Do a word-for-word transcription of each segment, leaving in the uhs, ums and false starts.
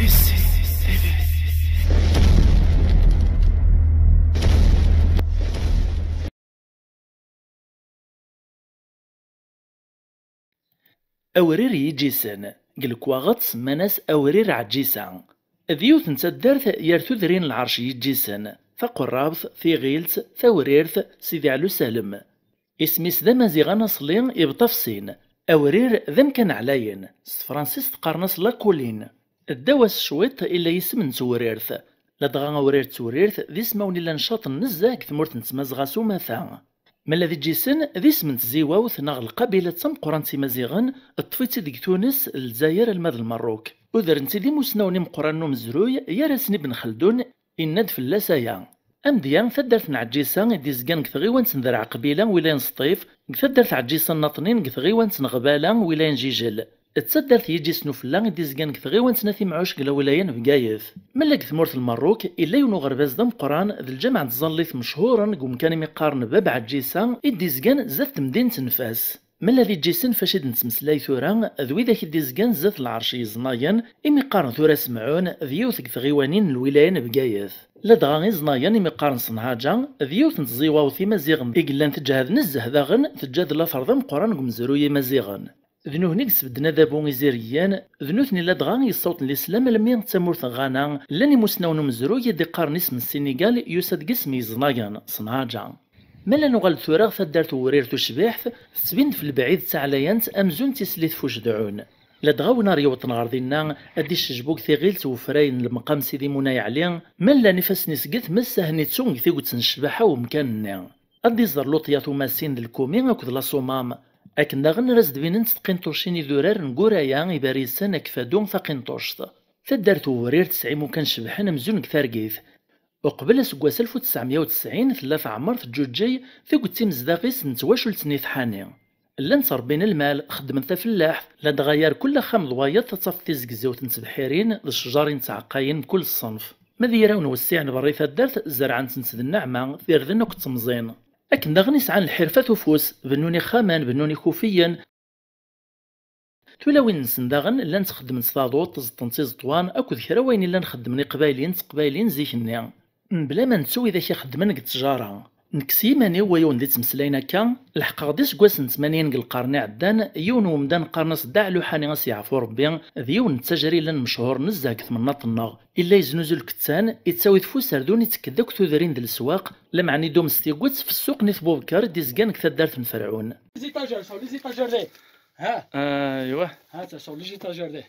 Awrir n Yiǧisen, deg lekwaɣeḍ semman-as Awrir Ɛeǧisa. D yiwet n taddart gar tudrin n lɛerc n Yiǧisen, Taqerrabt, Tiɣilt, Tawrirt, Sidi Ɛli Usalem. Isem-is d amaziɣ anaṣli ibṭa f sin. Awrir d amkan ɛlayen, s tefransist qqaren-as la colline. Ddaw-as cwiṭ illa yisem n Tewrirt. Ladɣa Awrir d Tewrirt d ismawen illan caṭen nezzeh deg tmurt n Tmazɣa s umata. Malla d Iǧisen d isem n tziwawt neɣ lqabila d tameqqrant imaziɣen, ṭṭef-itt-id deg Tunes, Lezzayer alma d Lmerruk. Udren-tt-id imusnawen imeqqranen n umezruy, gar-asen Ibn Xeldun, inna-d fell-as aya. Amedya, taddart n Ɛeǧisa i d-izgan deg tɣiwant n Derɛeqbila, wilaya n Sṭif, deg taddart Ɛeǧisa n Naṭnin deg tɣiwant n Ɣbala, wilaya n Jijel. D taddart n Yiǧis n Ufella i d-izgan deg tɣiwant n At Imɛuc deg lawilaya n Bgayet. Malla deg tmurt n Lmerruk, illa yiwen uɣerbaz d ameqqran d lǧameɛ n tẓallit mechuren deg umkan imi qqaren Bab Ɛeǧisa i d-izgan zdat temdint n Fas. Malla d Iǧisen fac i d-nettmeslay tura, d widak i d-izgan zdat lɛerc n Yiẓnayen, imi qqaren tura Semɛun, d yiwet deg tɣiwanin n lwilaya n Bgayet. Ladɣa Iẓnayen imi qqaren Senhaǧa, d yiwet n tẓiwawt imaziɣen i yellan teǧhed nezzeh daɣen, teǧǧa-d later d ameqqran deg umezruy imaziɣen. D nutni i yesbedden adabu iziriyen, d nutni ladɣa i yessawṭen lislam almi d tamurt n Ɣana, llan imusnawen n umezruy i d-iqqaren isem n Sinigal yusa-d deg isem n Yiẓnayen, Senhaǧa. Ma la nuɣal tura ɣer taddart n Wewrir tucbiḥt, tettbin-d f lebɛid d taɛlayant amzun d tislit f ujedɛun. Ladɣa win ara yewwḍen ɣer dinna, ad d-icejbug tiɣilt n wefray n lemqam Sidi Munay Ɛli, ma llan ifassen-is deg tmes, ahen ittu deg tiget n ccbaḥa n umkan-nni. Ad d-iẓer Luṭya Tumasin d Lkumi akked Laṣumam, akken daɣen ara s-d-binent tqinṭucin idurar n Guraya, Ibarisen, Akfadu, Taqinṭuct. Taddart n Wewrir tesɛa imukan cebḥen amzun deg targit. Uqbel aseggas alef u tesɛemya u tesɛin, tella teɛmer teǧǧuǧǧeg tuget timezdaɣ-is n twacult n Itḥani. Llan ttṛebbin lmal, xeddmen tafellaḥt, ladɣa gar kul axxam d wayeḍ ad tafeḍ tizegzewt n tebḥirin d ccjaṛ n tɛeqqayin n kul ṣṣenf. Ma d yirawen wessiɛen berra i taddart, zerɛen-tent d nneɛma, t-irden akked temẓin. Akken daɣen i sɛan lḥirfat ufus, bennun ixxamen, bennun ikufiyen, Tulawin-nsen daɣen llant xeddment taḍuṭ, ẓeṭṭent iẓeṭwan akked kra wayen i llan xeddmen iqbayliyen d teqbayliyin zik-nni. Mebla ma nettu widak ixeddmen deg ttjara. Nekk s yiman-iw, wa yiwen d-ittmeslayen akka, leḥqeɣ-d iseggasen n tmanyin deg lqern iɛeddan, yiwen n umdan qqaren-as Dda Ɛluḥani, a s-yeɛfu Rebbi, d yiwen n ttajir yellan mechuṛ nezzeh deg temnaḍt-nneɣ. Illa yeznuzu lkettan, ittawi-t f userdun, itekk-d akk tudrin d leswaq, lameɛna idum s tiget f ssuq n At Bubekker i d-izgan deg taddart n Ferɛun. Les étagères, sur les étagères, les. Ha. Aywa. Ha, ta, sur les étagères, les.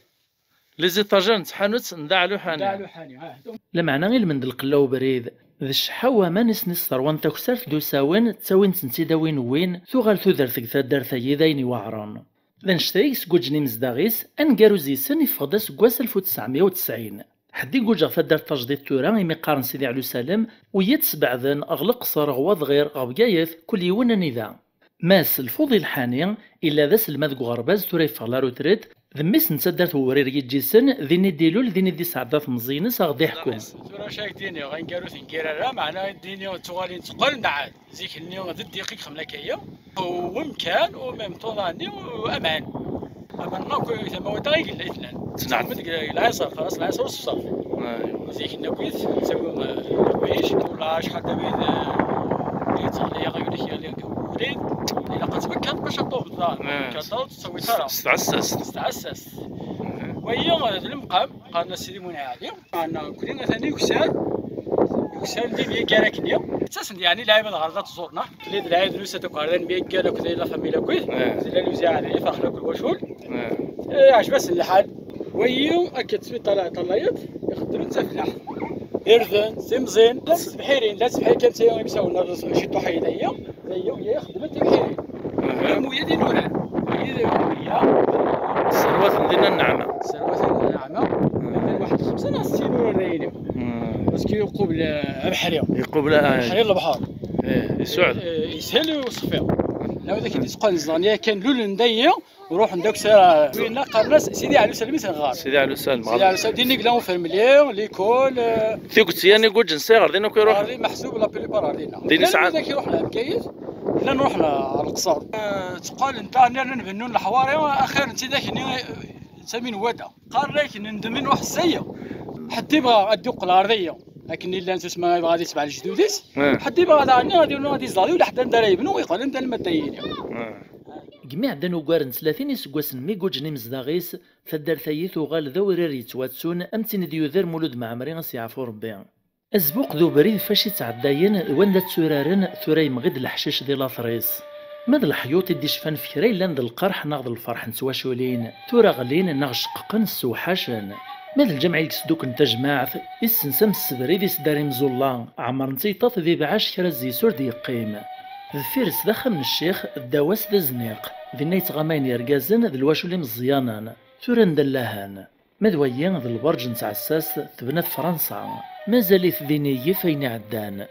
Les étagères n tḥanut n Dda Ɛluḥani. Dda Ɛluḥani, ha. Lameɛna ilmend n lqella ubrid, d cceḥḥa n waman i sen-isserwan taksart d usawen, ttawin-tent-id a win wwin, tuɣal tudert deg taddart-agi d ayen iweɛren. D annect-a i yesguǧen imezdaɣ-is, aneggaru-s yis-sen iffeɣ-d aseggas alef u tesɛemya u tesɛin. Ḥedd i guǧeɣ taddart tajdiṭ tura, imi qqaren Sidi Ɛli Usalem, wiyi d-sbeɛden ɣer Leqṣer, ɣer Wadɣir, ɣer Bgayet, kul yiwen anida. Mass Lfuḍil Ḥani, illa d aselmad deg uɣerbaz, tura yeffeɣ la retraite, d mmi-s n taddart n Wewrir Yiǧisen, din i d-ilul, din i d-isɛedda temẓi-ines a ɣ-d-iḥku. Tura acu ara k-d-iniɣ, aneggaru-t n Girara, meɛna ad d-iniɣ d tuɣalin teqqel-d ɛad. Zik-nni d ddiq i yexdem akka-ya. Wemkan, u même temps daɣen, u aman. Aman akk tamawt-a i yella yellan. Tettnɛet. Tettnɛet deg lɛiṣer, xalas lɛiṣer u ṣṣaf. Aywa. Zik-nni akkit, ttawin, eh, leḥwayeǧ, wala acḥal d abrid, eh, yettɣelli aɣyul-ik yali deg ubrid. Ilaq ad tbekkeḍ bac ad tawḍeḍ daɣen. Eh. Tbekkeḍ, ur tettawiḍ ara. S tɛessast. S tɛessast. Mhm. Wayi, eh, d lemqam, qqaren-as Sidi Munɛa Ɛli. Ɛna nekkni atan yuksan, yuksan di myaggar akkenni. Ttasen-d yeɛni lɛibad ɣer da tẓur-neɣ. Tella d lɛid n usatak ɣer da myaggar akked la famille akkit. Eh. Tella lewziɛa d iferḥen akked wacul. Eh. Eh, yeɛjeb-asen lḥal. Wayi akka teswiṭ tala-, talayeḍ, ixeddmen d tafellaḥt. Irden, timẓin, la tebḥirin, la tebḥirin kan ttayya imsawen, ciṭuḥ ay dayya. Dayya, ya xedmen tibḥirin. Mhm. Am wiya d inuran. Wiya d inuran. Serwaten dinna nneɛma. Serwaten nneɛma. Mhm. Llan waḥed xemsa neɣ setta inuran dayni. Mhm. Parce que iqubel, eh, abeḥri. Iqubel, ah. Abeḥri n lebḥer. Eh, yesɛa. Eh, yeshel i uṣeffi. Law d akken d-isqan zdan yakan lulen dayya, ruḥen d akessar. Winna qqaren-as Sidi Ɛli Usalem i s-nɣar. Sidi Ɛli Usalem. Sidi Ɛli Usalem, din i yella ufermli, likul, eh. Tiget yan i guǧen s ayɣer din akk iruḥen. Ɣer din meḥsub la plupart ɣer dinna. Din i sɛan. Llan widak iruḥen ɣer Bgayet, llan ruḥen ɣer Leqṣer. Eh, tteqqalen daɣen rnan bennun leḥwari, axir n tidak-nni, eh, d taminwada. Qqaren-ak nendem i nruḥ ssaya. Ḥedd ibɣa ad d-yuqqel ɣer daya, akken i llan susma ibɣa ad yesbeɛ lejdud-is. Eh. Ḥedd ibɣa daɣen ad yunu ad izdeɣ di ulaḥedd anda ara yebnu, iqqel anda alma d tayini. Eh. Deg mi ɛeddan ugar n tlatin iseggasen mi guǧǧen imezdaɣ-is, taddart-agi tuɣal d awrar yettwattun, am tin i d-yuder Mulud Mɛemmri, a s-yeɛfu Rebbi. Azbuq d ubrid fac i ttɛeddayen d wanda tturaren, tura yemɣi-d leḥcic di later-is. Ma d leḥyuḍ i d-icfan f kra yellan d lqerḥ neɣ d lferḥ n twaculin, tura ɣlin neɣ ceqqeqen, ssewḥacen. Ma d lǧameɛ i yesduklen tajmaɛt, issensa msebrid isedar imẓulla, ɛemren tiyṭaṭ d ibeɛɛac kra zzis ur d-yeqqim. Deffir-s d axxam n ccix, ddaw-as d azniq. Dinna yettɣamayen yergazen d lwacul imeẓyanen, tura anda llahen. Ma d wayi d lberǧ n tɛessast tebna-t Fransa, mazal-it din igif ayen iɛeddan.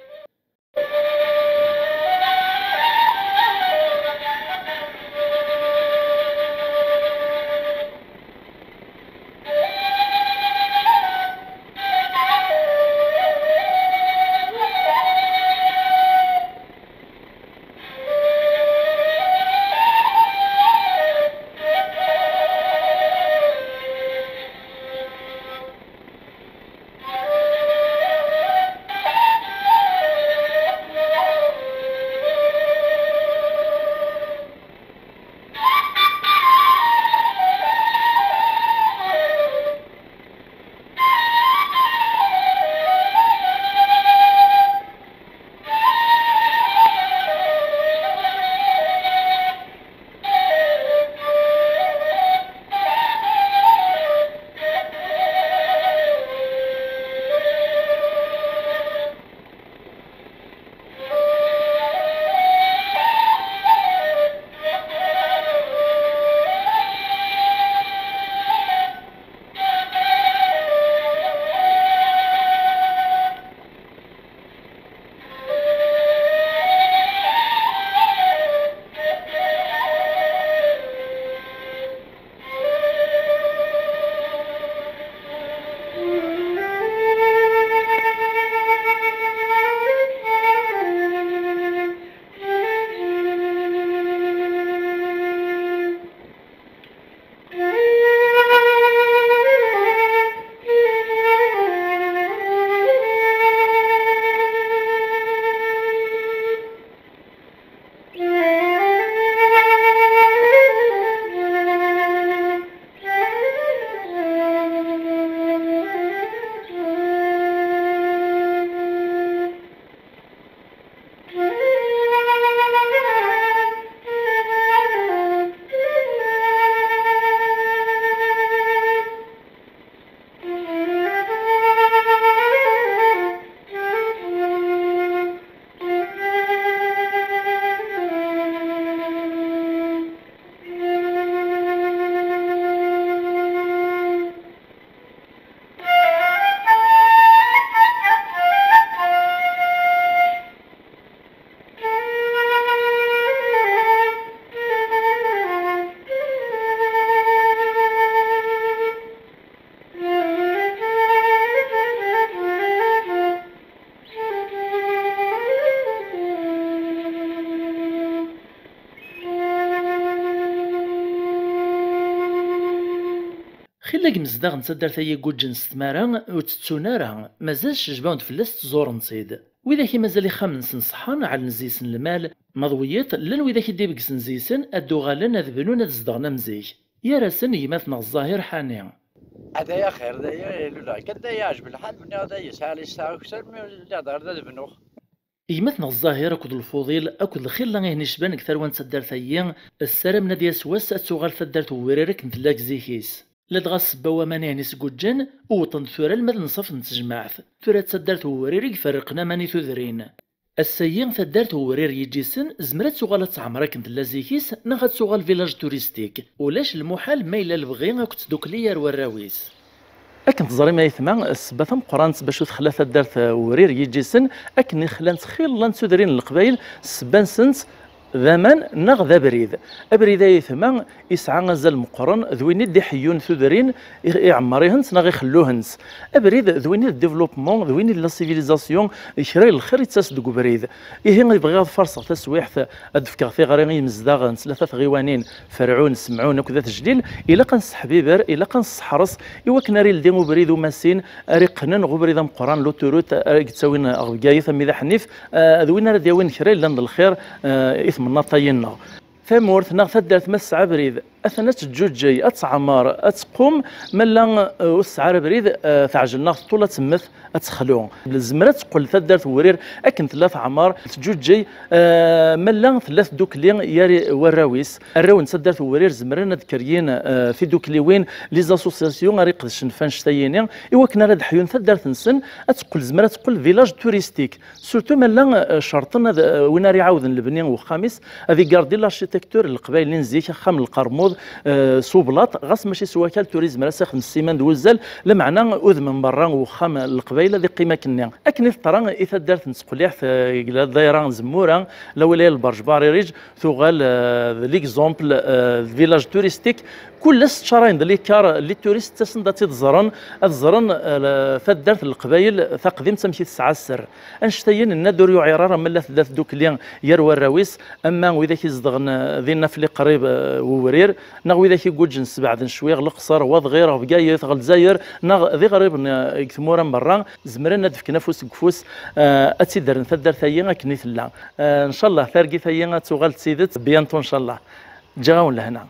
Xilla deg imezdaɣ n taddart-agi guǧǧen s tmara, ur ttettun ara, mazal cejbawen-d fell-as, ttẓuren-tt-id. Widak i mazal ixxamen-nsen ṣeḥḥan, ɛellen zzis n lmal, ma d wiyiḍ, llan widak i d-ibeggsen zzis-sen, ad d-uɣalen ad bnun ad zedɣen am zik. Gar-asen gma-tneɣ Ẓẓahir Ḥani. Ata ya xir, d aya i luleɣ kan, d aya yeɛjeb lḥal, nniɣ d aya yesɛa, yesɛa akter, mi lliɣ d ar d ad bnuɣ. Gma-tneɣ Ẓẓahir akked Lfuḍil akked Lxilla ihen icban deg tarwa n taddart-agi, ssaramen ad yas wass ad tuɣal taddart n Uwrir akken tella deg zik-is. Ladɣa ssebba n waman ihen isguǧǧen, wwḍen-d tura alma d nnṣaf n tejmaɛt. Tura d taddart n Uwrir i iferrqen aman i tudrin. Ass-agi, taddart n Uwrir Yiǧisen tezmer ad tuɣal ad teɛmer akken tella zik-is, neɣ ad tuɣal village touristique. Ulac lmuḥal ma yella lebɣi akked tdukli ar warraw-is. Akken teẓrim, aytma, ssebba tameqqrant bacu texla taddart n Uwrir Yiǧisen, akken i xlant xilla n tudrin n Leqbayel, ssebba-nsent d aman neɣ d abrid. Abrid ay aytma yesɛa azal meqqren, d win i d-iḥeyyun tudrin, i- iɛemmer-ihent neɣ ixelluhent. Abrid d win i d développement, d win i d la civilisation, kra n lxir yettas-d deg ubrid. Ihi, bɣiɣ ad farseɣ taswiɛt, ad d-fkeɣ tiɣri i yimezdaɣ n tlata tɣiwanin, Ferɛun, Semɛun akked At Jlil, ilaq ad nesseḥbiber, ilaq ad nesseḥres i wakken ara yeldi ubrid umasin, ara iqqnen ɣer ubrid ameqqran, l'autoroute, ara yettawin ɣer Bgayet, amida ḥnif, eh, d win ara d-yawin kra yellan d lxir, eh, i temnaḍt-ayi-nneɣ. Tamurt neɣ taddart ma tesɛa abrid, atan ad teǧǧuǧǧeg, ad teɛmer, ad teqqum, ma llan, eh, ur tesɛi ara abrid, eh, teɛjel neɣ teṭṭul ad temmet, ad texlu. Tezmer ad teqqel taddart n Wewrir akken tella teɛmer, teǧǧuǧǧeg, eh, ma llan tella tdukli gar warraw-is. Arraw n taddart n Wewrir zemren ad keryin, eh, tidukliwin, les associations ara iqedcen f annect-ayini, i wakken ara d-ḥyun taddart-nsen, ad teqqel, tezmer ad teqqel village touristique. Surtout ma llan, eh, cerṭen ad, eh, win ara iɛawden lebni n wexxam-is, ad igardi l'architecture n Leqbayel n zik, axxam n lqermud, eh, s ublaṭ, ɣas mačči s wakal, tura yezmer ad s-ixdem ssiman d wuzzal, lameɛna udem n berra n wexxam n Leqbayel ad iqqim akkenni. Akken i teḍra i taddart n Tqelliɛt, eh, deg la dayra n Zemmura, la wilaya n Lberǧ Baɛririǧ, tuɣal, eh, d l'exemple, eh, d village touristique. Kul ass ttcarayen-d les cars, les touristes ttasen-d ad tt-id-ẓren, ad ẓren, eh, taddart n Leqbayel taqdimt amek i tesɛa sser. Annect-ayi nenna-d ur yuɛir ara ma la tella tdukli gar warraw-is, ama widak izedɣen, eh, dinna f liqrib, eh, Wewrir, neɣ widak iguǧǧen sbeɛden cwi ɣer Leqṣer, Wadɣir, ɣer Bgayet, ɣer Lezzayer, neɣ d iɣriben, eh, deg tmura n berra, zemren ad d-fken afus deg ufus, eh, ad tt-id-rren taddart-ayi akken i tella. Eh, ncallah targit-ayi ad tuɣal d tidet, bientôt ncallah. Ǧǧiɣ-awen lehna.